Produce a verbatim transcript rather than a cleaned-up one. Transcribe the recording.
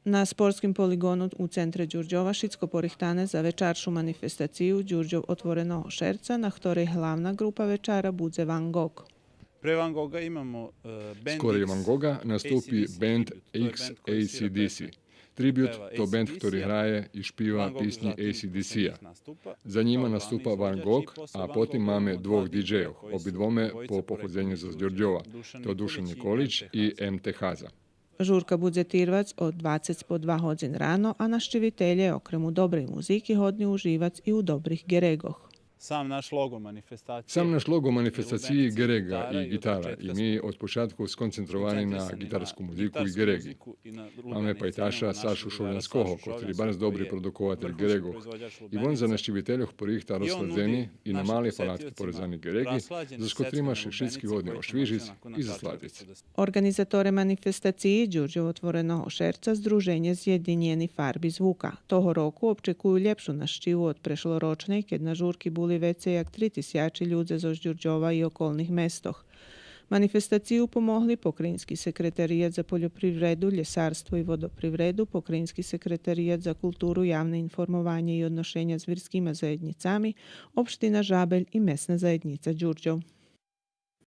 На спортским полиґону у центре Дюрдьова шицко порихтане за вечаршу манифестацию Дюрдьов отвореного шерца, на хторей главна ґрупа вечара будзе Ван Ґоґ. Pre Van Gogha imamo e, band Скорей Ван Ґоґа наступи бенд X A C D C. Tribut то бенд хтори грає и шпива писнї A C D C-а. За нїма наступа Ван Ґоґ, а потим маме двох диджейох, обидвоме по походзеню зоз Дюрдьова, то Душан Николич и М Т Хаза. Журка будзе тирвац од двацец по два годзин рано, а нащивителє, окрем у добрей музики, годни уживац и у добрих ґереґох. Sam naš logo manifestacije Сам наш лоґо манифестациї ґереґа и ґитара, и ми од початку сконцентровани на ґитарску музику и ґереґи. Маме пайташа Сашу Шолянского, котри барз добри продукователь ґереґох. И вон за нащивительох порихта розсладзени и на мали палатки порезани ґереґи, зоз котрима ше шицки годни ошвижиц и засладзиц. Орґанизаторе манифестациї Дюрдьов отвореного шерца Здруженє Зєдинєни фарби звука. Того року обчекую лєпшу нащиву од прешлорочней, кед на журки були вецей як три тисячи людзе зоз Дюрдьова и околних местох. Манифестацию помогли Покраїнски секретарият за польопривреду, лєсарство и водопривреду, Покраїнски секретарият за културу, явне информованє и одношеня з вирскима заєднїцами, Општина Жабель и Месна заєднїца Дюрдьов.